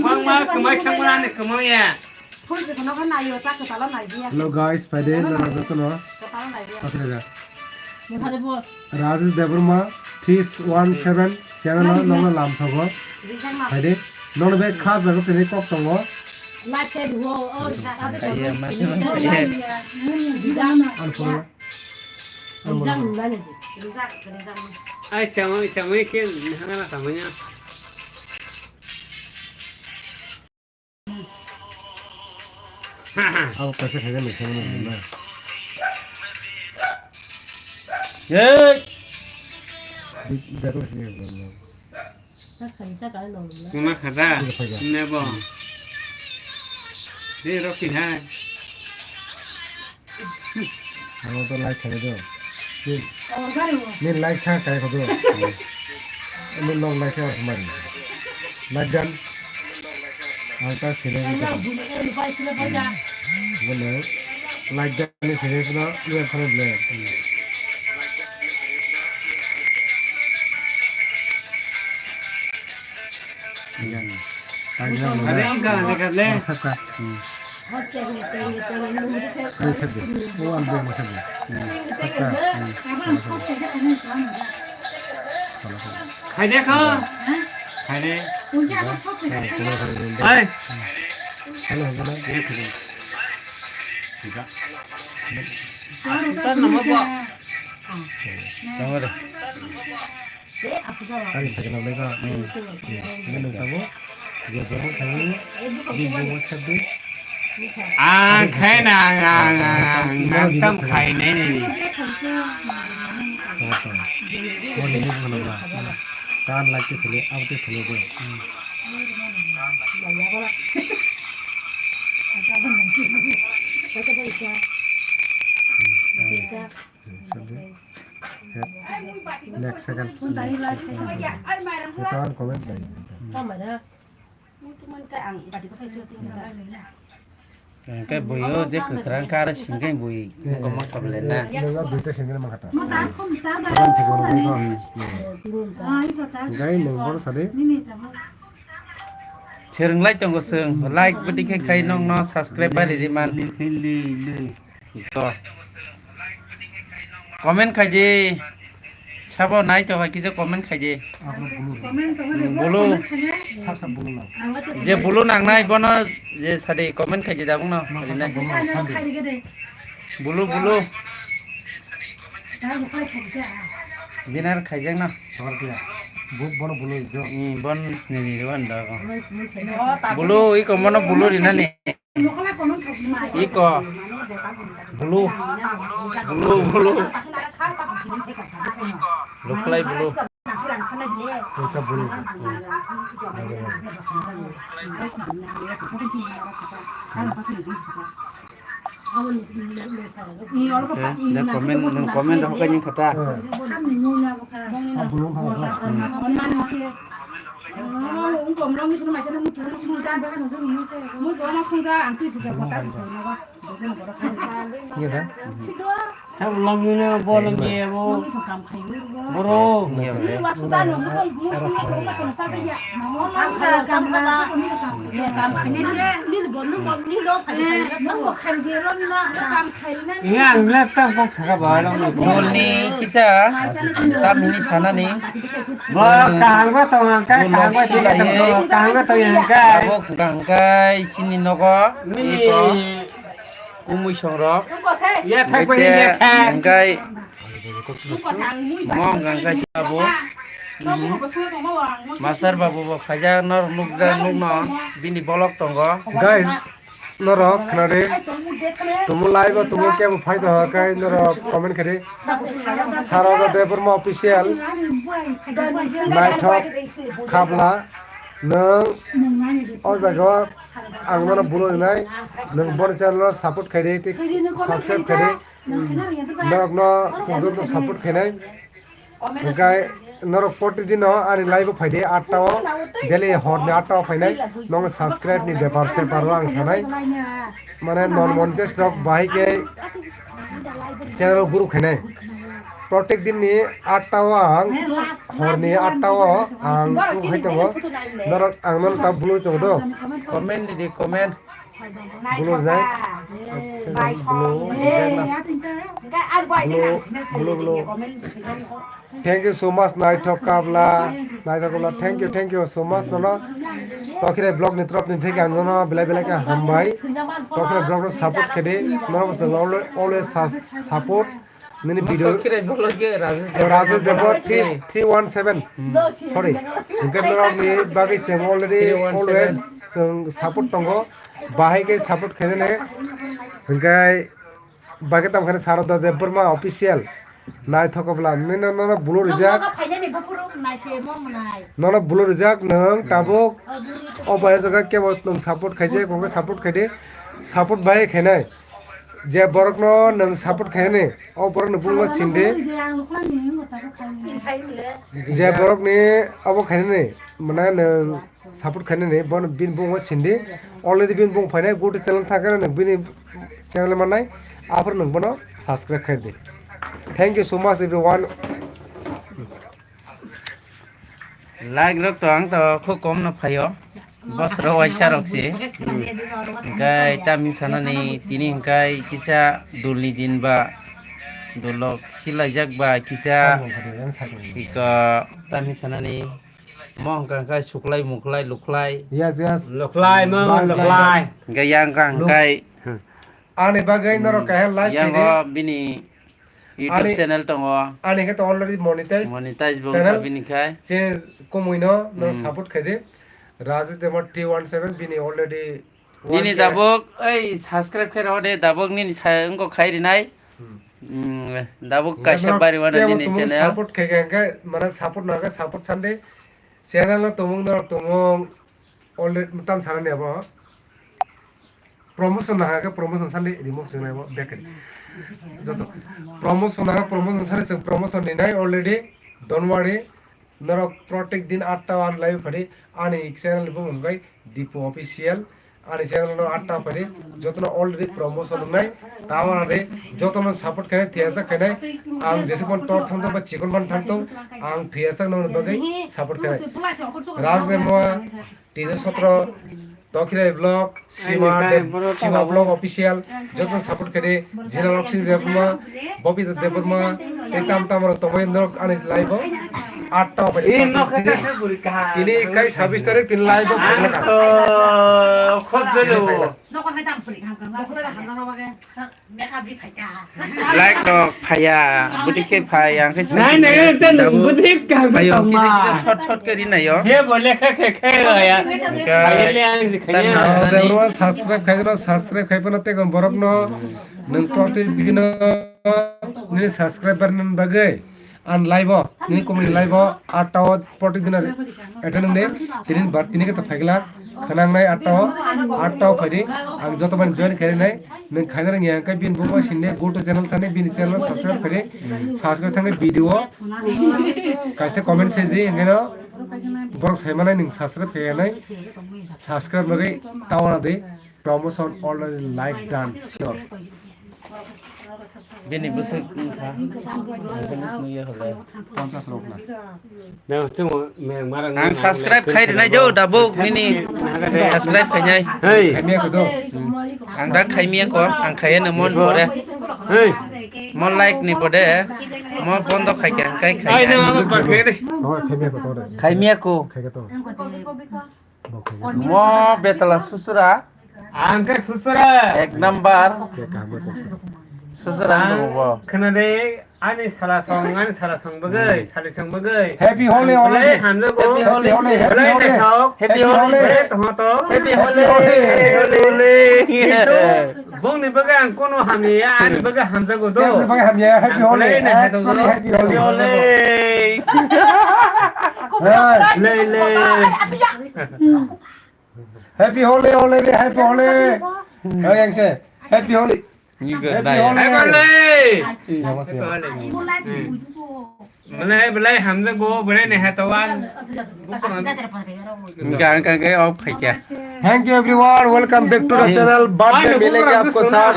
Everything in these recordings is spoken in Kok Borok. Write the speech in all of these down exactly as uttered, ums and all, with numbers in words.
Kwbangma kwmai thangmani kwmang ya. Hello guys, phaide nang jotono. Pakhira. Rajesh Debbarma three one seven channel o nongno lamsogo. Phaide nongno be kha jago tini kok tongo. Kaiya masa masa. Ang pura. Ang pura. Ai, chamo, chamo, ke hana na kamanya. Abo kaisa khaikhe nukjaknai na. Hey! Bi-, betul sih, ya, betul. Mama khada. Iya, khada. Nebo. Di Rocky hai. Abo to like khaikhe do. Ni, ni like sa khaikhe do. Ni nok like sa mari. Like dan. Ang ta sini. Bono like dan ni sini sino ni ang khana ble. Iya. Ada yang enggak, enggak, enggak. Sabka. Khaide kho. Khaide. Ai. Hello, hello. Tar nama ba? Tama de. Ani thakna lega. Ini nung tabo. Je bobo thangni. Di bobo sabdi. Ang khai na, ang, ang, ang, ang, ang tam khai nai nai. Tan lagi thili, abdi thili bo. Next second. Comment. Hingke buio je kwkhrang khe aro singkhe bui wngkha mangkha belai na. Nungno duita singkhe mangkha ta. Hingke nung bono sadi. Swrwng lai tongo chwng, like bwtwi khe khai nokno subscribe bai riri man. To. Comment khai di. Sabo nai to hai kisa comment khai di. Bulu. Sab sab bulu nang. Je bulu nang nai bono je sadi comment khai di dabung no. Rinai. Bulu bulu. Binar khaijak no. Bono bulu jo. Bon nini wan da. Bulu iko mono bulu rinani. Iko. Bulu. Bulu, bulu. Reply bulu. Ika bulu. Comment, comment hoka ni kata. Iya dah. Sab lomino bo lomye bo. Boro. Iya, iya. Iya, ang bilang tak kok saka ba. Dol ni kisa, tam ini sana ni. Bo kaham ba tong ang kai, kaham ba tong ang kai. Abo kukang kai sini nogo. Ni. Iko. Kumui songrok. Ya, thak bai, ya, thak. Hingkai. Mo hingka hingka si abo. Master babu bo phaijak norok nukjak nukno bini bolok tongo. Guys, norok khnadi. Tumu live o tumu kebo phai to kai norok comment khadi. Sarada Debbarma official. Naithok khabla. Nwng o jaga o ang nono bulu rinai, nwng boni channel o support khaidi, tei subscribe khaidi, norokno chwng joto support khainai. Hingkai norok protidin o ani live o phaidi, atta o, daily horni atta o phainai, nwng subscribe ni bepar separ o ang sanai, mane non monetize rok bahai khe channel o guru khainai. Protek din ni atta o ang, hor ni atta o ang wngwi tongo. Norok ang nono ta bului tongo do. Comment di, comment. Bului nai. Bului, bului, bului. Thank you so much, naithok kabla, naithok kabla. Thank you, thank you so much, nono. Tokhirai vlog ni trop ni theke ang nono belai belai khe hambai. Tokhirai vlog no support khede, nono bo chwng always, always sus-, support. Nini video. Tokhirai vlog ge Rajesh Debbarma. Rajesh Debbarma three, three one seven. Hmm. Sorry. Hwnkhe norok ni bagwi chwng already always chwng support tongo. Bahai khe support khede ne. Hwnkhe Bagwi tamo khe Saroda Debbarma official. Naithok bwla, nini nono bulu rijak. Nono phainani buphuru nai se mo mwnai. Nono bulu rijak nwng tabuk. Oh, bulu rijak. O bai jaga kebo nwng support khaijak, kok support khaidi. Support bai khainai. Je borokno nwng support khainani, o borokno bungma sindi. Je borokni obo khainani, mane nwng support khainani, bono bini bung o sindi. Already bini bung phainai, good channel thangkhe nwng bini channel mannai, aphuru nwng bono subscribe khaidi. Thank you so much everyone. Like rok to ang to khub kom no phaio. Bosro waisa rok se. Hingkai tamni sanani tini hingkai kisa dulni din ba dulok silaijak ba kisa iko tamni sanani. Mo hwnka hwnkhe suklai muklai luklai. Yes, yes. Luklai, mo luklai. Hwnkhe yang ka hwnkhe. Ani bagwi norok kaisa like yang khaidi. O bini YouTube channel tongo. Ani khe to already monetize. Monetize bo wngkha bini khai. Se komui no, no support khaidi. Rajesh Debbarma three one seven bini already. Nini dabok ei subscribe khe rw de, dabok nini sa wngkok khai rinai. Hmm. Hmm, dabok kaisa bari wana nini channel. Support khai khe hwnkhe, mane support na khe support sandi. Channel no tumung norok tumung already tam sanani abo. Promotion na khe promotion sandi remove swngnai abo back. Joto promotion na khe promotion sandi chwng promotion ni nai already. Don't worry. Norok protek din atta o ani live phadi ani channel ni bumung khe Dipu Official. Ani channel no atta phadi jotono already promotion wngnai. Tamo ani jotono support khainai, thiyasa khainai. Ang jesukman tor thangtong ba chikon man thangtong, ang thiyasa nongni bagwi support khainai. Raj Debbarma, T J Sotro, Tokhirai Vlog, Sima Deb-, Sima Vlog Official, joto support khaidi, Jina Lokshmi Debbarma, Bobita Debbarma, tei tam tam rok tongbai norok ani live o. Atta o bai. Tini kai sabis tarik tini live o phai kha. Khot delo. Like rok phaiya, budi khe phai, ang khe nai, nai, nai, nai, budi kang phaio, tongma. Kisa kisa short short khe ri naio. Je bo lekha khe khe ya. Phai le ang je khanya. Subscribe khai rw, subscribe khai phano tei borok no nwng protidino nini subscriber ni bagwi. An live o, nini komuni live o, atta o protek din attend wngdi, tini bar tini khe to phaikla, khwnangnai atta o, atta o phaidi, ang joto mani join khainai, nwng khaina rwngya hwnkhe bini bumung sindi, go to channel thani, bini channel subscribe khaidi, subscribe thangwi video o, kaisa comment se di, hwnkhe no, borok sai manai nwng subscribe khaiya nai, subscribe bagwi tawana di, promotion already like done, sure. Bini bwswk wngkha, ang khe nukya hole. Ponchas rok na. Nang chwng me mara ang subscribe khai rinai jo, dabuk nini subscribe khainai. Hey. Khaimya ko do. Ang da khaimya ko, ang khaiya no mon bore. Hey. Mo like ni bode, mo bondo khai khe, ang khai khai. Ai no, amo perfect. Oh, khaimya ko to de. Khaimya ko. Khai ko to. Mo betala susura. Ang khe susura. Ek number. Susura ang bo. Khna de ani sala song, ani sala song bagwi, sali song bagwi. Happy Holi, Holi. Hamjago. Happy Holi, happy Holi. Happy Holi. Happy Holi. Happy Holi. Bongni bagwi ang kono hamya, ani bagwi hamjago do. Bongni bagwi hamya, happy holiday. Actually, happy holiday. Happy holiday. Hey. Lei, lei. Happy holiday, holiday, happy holiday. Hey, yang se. Happy holiday. Happy holiday. Happy holiday. Namaste. Happy holiday. Hmm. Mane belai hamjago, belai neha tawan. Enggak, enggak, enggak, off khaikya. Thank you everyone, welcome back to the channel। बाद में मिलेंगे आपको साथ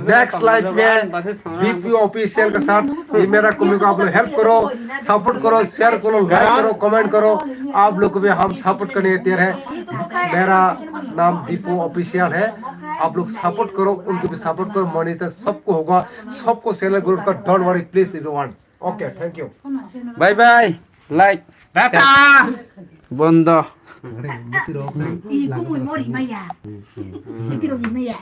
next live में। दीपू ऑफिशियल के साथ। ये मेरा कमी को आप लोग हेल्प करो, सपोर्ट करो, शेयर करो, लाइक करो, कमेंट करो। आप लोग को भी हम सपोर्ट करने तैयार है। मेरा नाम दीपू ऑफिशियल है, आप लोग सपोर्ट करो, उनको भी सपोर्ट करो। मॉनिटर सबको होगा, सबको सेल ग्रुप का। Don't worry please everyone. Okay, thank you. Bye bye। Like। Tata. বন্ধ। Ih, kumui mori maya. Iti rogi maya.